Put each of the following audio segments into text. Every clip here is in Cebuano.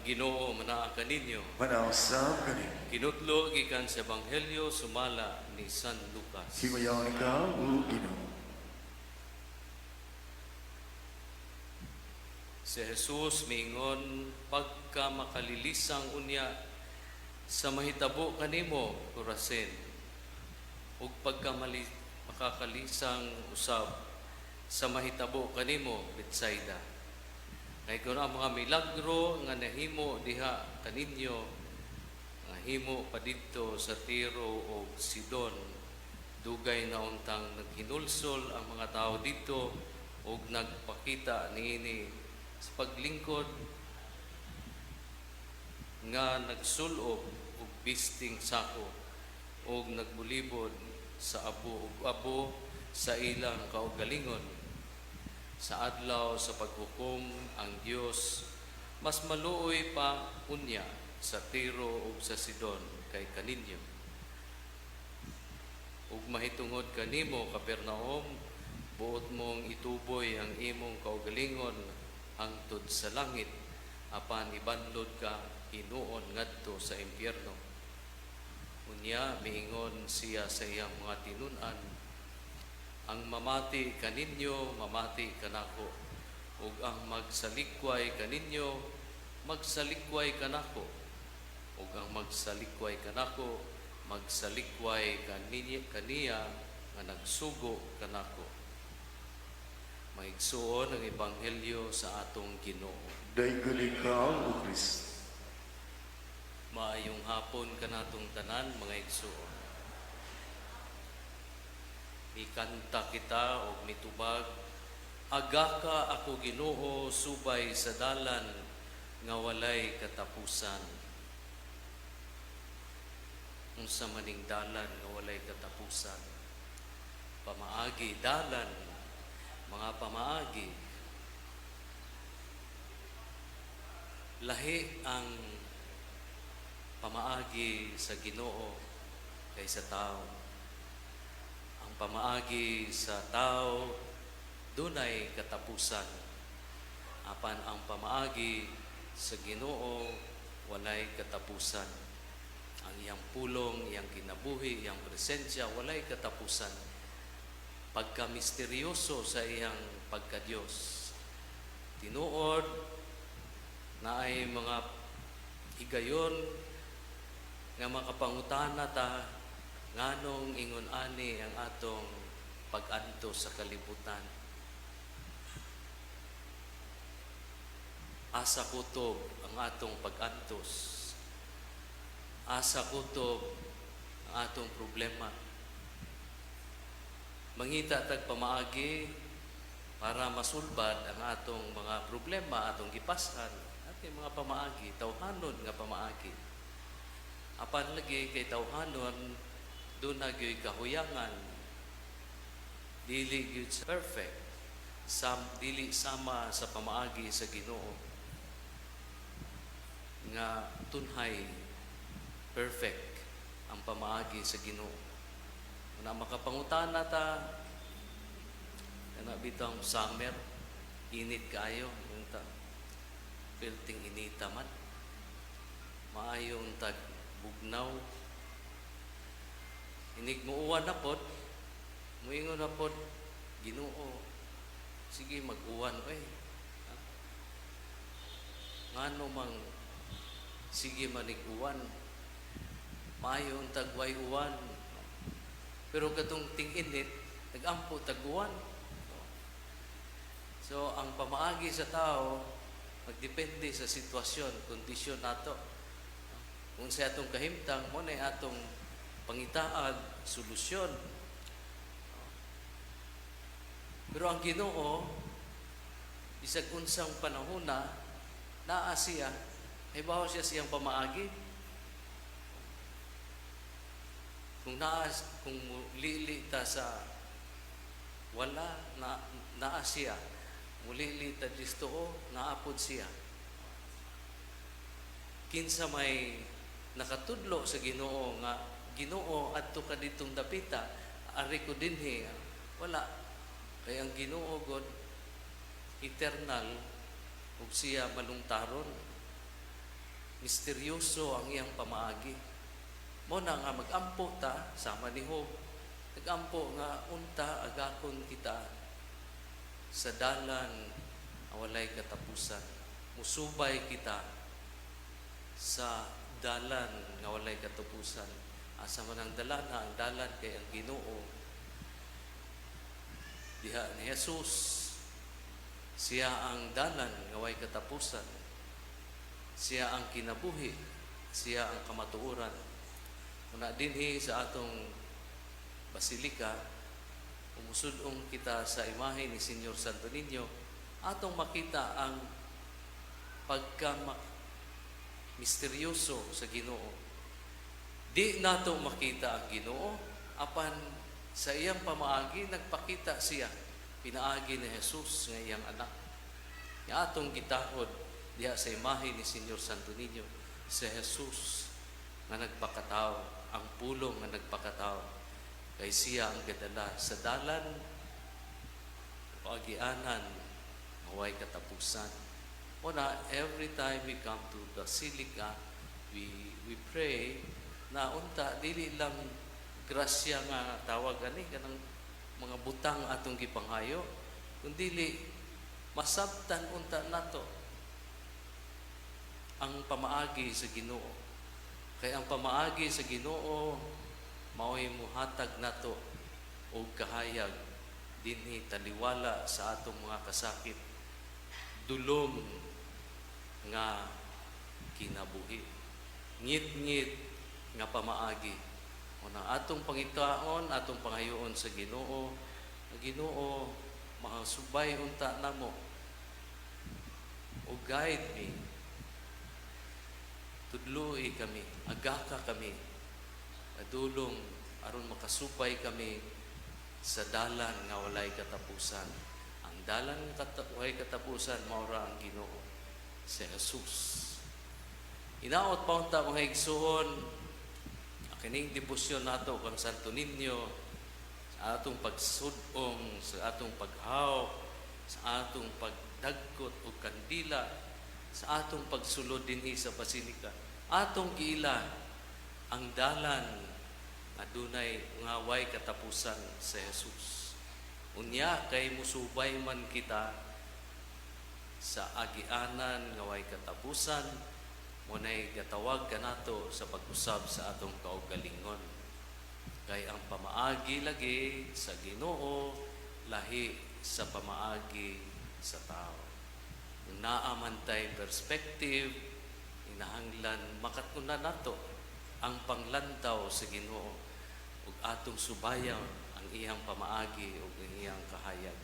Ginoo manaa kaninyo. Manaa usab kanimo. Kinutlo gikan sa Ebanghelyo sumala ni San Lucas. Himayaon ikaw, O Ginoo. Si Jesus miingon, "Pagka makalilisang unya sa mahitabo kanimo, Corazin, ug pagka makakalisang usab sa mahitabo kanimo, Betsaida. Kay kun ang mga milagro nga nahimo diha kaninyo nahimo pa didto sa Tiro ug Sidon, dugay na untang naghinulsol ang mga tao didto ug nagpakita niini sa paglingkod nga nagsulob og bisting sako ug nagbulibod sa abo ug abo sa ilang kaugalingon. Sa adlaw sa paghukom, ang Dios mas maluoy pa unya sa Tiro ug sa Sidon kay kaninyo. Ug mahitungod kanimo, Capernaum, buot mong ituboy ang imong kaugalingon hangtod sa langit, apan ibanlod ka hinuon ngadto sa impyerno." Unya miingon siya sa iyang mga tinun-an, "Ang mamati kaninyo, mamati kanako, ug ang magsalikway kaninyo, magsalikway kanako, ug ang magsalikway kanako, magsalikway kaniya nga nagsugo kanako." Mga igsuon, ang ebanghelyo sa atong Ginoo. Daiggon ikaw, O Kristo. Maayong hapon kanatong tanan, mga igsuon. Mikanta kita og mitubag, "Agaka ako, Ginoo, subay sa dalan nga walay katapusan." Unsa maning dalan nga walay katapusan? Pamaagi, dalan, mga pamaagi. Lahi ang pamaagi sa Ginoo kaysa tao. Ang pamaagi sa tao dunay katapusan. Apan ang pamaagi sa Ginoo walay katapusan. Ang iyang pulong, iyang kinabuhi, iyang presensya, walay katapusan. Pagka-misteryoso sa iyang pagka-Diyos. Tinuod na ay mga higayon nga makapangutana ta nganong ingon ani ang atong pag-antos sa kalibutan. Asa kutob ang atong pag-antos? Asa kutob ang atong problema? Mangita tag pamaagi para masulbad ang atong mga problema, atong gipasan, ating mga pamaagi, tawhanon nga pamaagi. Apan lagi kay tawhanon, duna gyoy kahuyangan, dili gyud sa perfect, dili sama sa pamaagi sa Ginoo nga tunhay, perfect ang pamaagi sa Ginoo. Na makapangutana ta kana bitang summer, init kaayo, unta perting inita man, maayong tag bugnaw. Inig muuwan na pod, muingon na pod, "Ginoo, sige mag-uwan oy. Ha? Ngano mang sige manig uwan? Maayo tag way uwan." Pero katong ting-init, nag-ampo tag uwan. So ang pamaagi sa tao magdepende sa sitwasyon, kondisyon nato. Kung sa atong kahimtang, mo na atong pangitaag solusyon. Pero ang Ginoo, bisag unsang panahona, naa siya, hibaw siya siyang pamaagi. Kung naa, kung mulili ta sa wala, na, naa siya. Mulili ta disto, naapod siya. Kinsa may nakatudlo sa Ginoo nga, "Ginoo, adto ka ditong dapita, ari ko dinhi"? Wala. Kay ang Ginoo God eternal ug siya malungtaron. Misteryoso ang iyang pamaagi. Mao na nga magampo ta sama ni Job. Nagampo nga unta agakon kita sa dalan nga walay katapusan. Musubay kita sa dalan nga walay katapusan. Asa man ang dalan? Ang dalan kay ang Ginoo. Diha ni Jesus, siya ang dalan nga way katapusan. Siya ang kinabuhi, siya ang kamatuoran. Una dinhi sa atong basilika, umusudong kita sa imahe ni Señor Santo Niño, atong makita ang pagka misteryoso sa Ginoo. Di nato makita ang Ginoo, apan sa iyang pamaagi nagpakita siya, pinaagi ni Jesus nga iyang anak. Nga atong gitahod diha sa imahe ni Señor Santo Niño, si Jesus nga nagpakatao, ang Pulong nga nagpakatao, kay siya ang gadala sa dalan o agianan nga way katapusan. Una, every time we come to Basilica, we pray na unta dili lang grasya nga tawag ani kanang mga butang atong gipanghayo, kundi masabtan unta nato ang pamaagi sa Ginoo. Kay ang pamaagi sa Ginoo mao'y muhatag nato og kahayag dinhi, taliwala sa atong mga kasakit, dulong nga kinabuhi, ngit-ngit nga pamaagi. Una, atong pangitaon, atong pangayoon sa Ginoo, ang Ginoo makasubay unta namo o guide me, tudloi kami, agaka kami, padulong aron makasubay kami sa dalan nga walay katapusan. Ang dalan nga walay katapusan, mao ra ang Ginoo, si Jesus. Hinaot pa unta, mga igsuon, kining debosyon nato kang Santo Niño, sa atong pagsudong, sa atong paghaw, sa atong pagdagkot og kandila, sa atong pagsulod dinhi sa basilika, atong giila ang dalan nga dunay nga way katapusan, sa Jesus. Unya kay musubay man kita sa agianan nga way katapusan, mao nay gatawag kanato sa pag-usab sa atong kaugalingon. Kay ang pamaagi lagi sa Ginoo lahi sa pamaagi sa tao. Kung naa man tay perspective, inahanglan makatuna nato ang panglantaw sa Ginoo ug atong subayan ang iyang pamaagi ug ang iyang kahayag.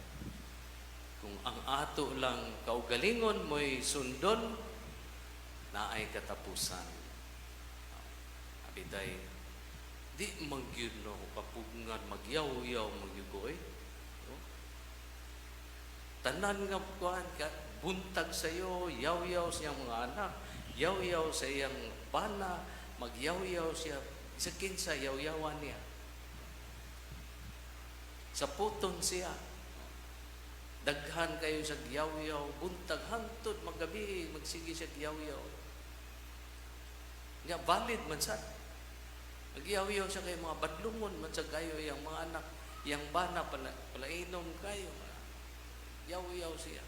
Kung ang ato lang kaugalingon mo'y sundon, naay katapusan. Abiday, di man gyud no kapugngan, magyaw-yaw magyugoy. No? Tanan nga kuan ka buntag sa iyo, yaw-yaw sa iyang mga anak, yaw-yaw sa iyang bana, magyaw-yaw siya, sa kinsa yaw-yawan niya. Sa puton siya. Daghan kayo sa yaw-yaw, buntag hangtod magabi, magsige siya yaw-yaw. Nga valid man sad. Nagyaw-yaw siya kay mga badlungon man sa kayo iyang mga anak, iyang bana pala, palainom kayo. Yaw-yaw siya.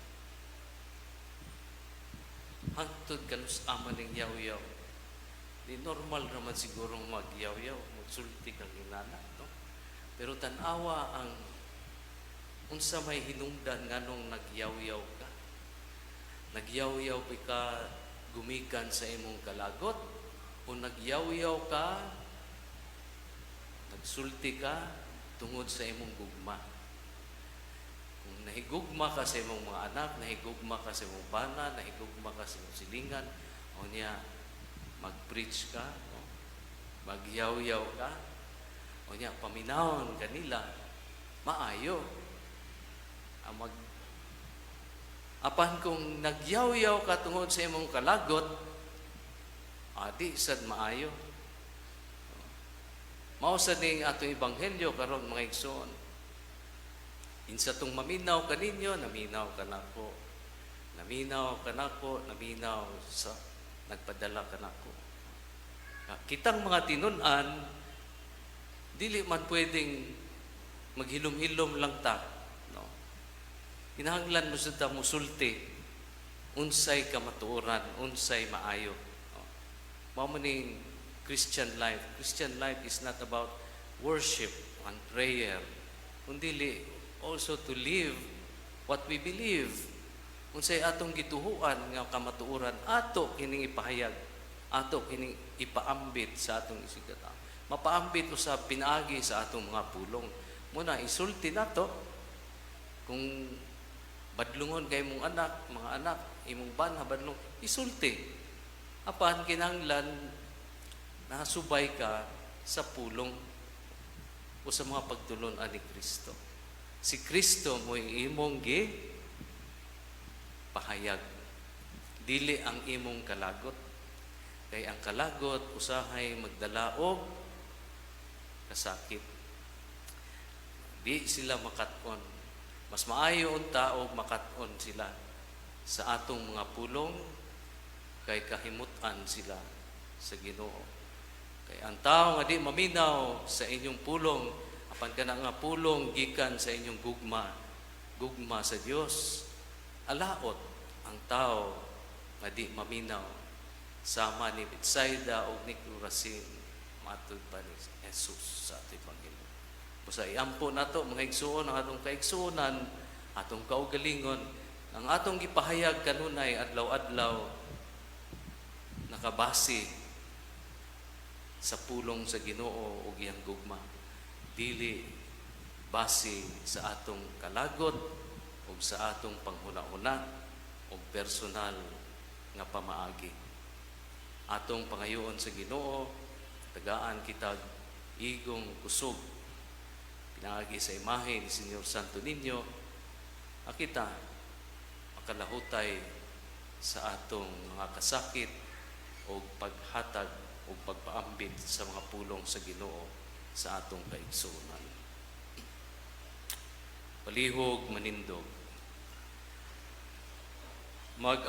Hangtod kanus ama ning yaw-yaw. Di normal naman siguro magyaw-yaw, magsulti kang inana, no? Pero tan-awa ang unsa may hinungdan nganong nagyaw-yaw ka. Nagyaw-yaw ba ka gumikan sa imong kalagot o nagyaw-yaw ka, nagsulti ka tungod sa imong gugma? Kung nahigugma ka sa imong mga anak, nahigugma ka sa imong bana, nahigugma ka sa imong silingan, o niya, mag-preach ka, no? Magyaw-yaw ka, o niya, paminawon kanila, maayo. Ang mag Apan kung nagyaw-yaw ka tungod sa imong kalagot, adi sad maayo. Mao sad ning atong ebanghelyo karon, mga igsoon. Insa tong maminaw kaninyo, naminaw kanako. Naminaw kanako, naminaw sa Nagpadala ka nako. Kitang mga tinun-an, dili man pwedeng maghilom-hilom lang ta, no? Kinahanglan mo sa ta musulti unsay kamatuoran, unsay maayo, no? Mao man ning Christian life. Christian life is not about worship and prayer, kundi also to live what we believe. Unsay atong gituhuan nga kamatuoran, ato kining ipahayag, ato kining ipaambit sa atong isigkatawo. Mapaambit usab pinaagi sa atong mga pulong. Muna isulti nato kung badlungon kay imong anak, mga anak, imong bana badlong, isulti. Apan kinahanglan nasubay ka sa pulong o sa mga pagtulon-an ni Kristo. Si Kristo mo'y imong gi pahayag. Dili ang imong kalagot. Kay ang kalagot usahay magdala og kasakit. Di sila makat-on. Mas maayo unta og makat-on sila sa atong mga pulong kay kahimutan sila sa Ginoo. Kay ang tao nga di maminaw sa inyong pulong, apan kana nga pulong gikan sa inyong gugma, gugma sa Dios, alaot ang tao nga di maminaw sama ni Betsaida o ni Corazin, matud pa ni Jesus sa ating Ebanghelyo. Busa iampo nato, mga igsuon, ang atong kaigsuonan, atong kaugalingon, ang atong gipahayag kanunay adlaw-adlaw nakabase sa pulong sa Ginoo ug iyang gugma, dili base sa atong kalagot ug sa atong panghuna-huna ug personal nga pamaagi. Atong pangayoon sa Ginoo, tagaan kitag igong kusog pinaagi sa imahe ni Señor Santo Niño, a kita makalahutay sa atong mga kasakit o paghatag o pagpaambit sa mga pulong sa Ginoo sa atong kaigsuonan. Palihog manindog. Mag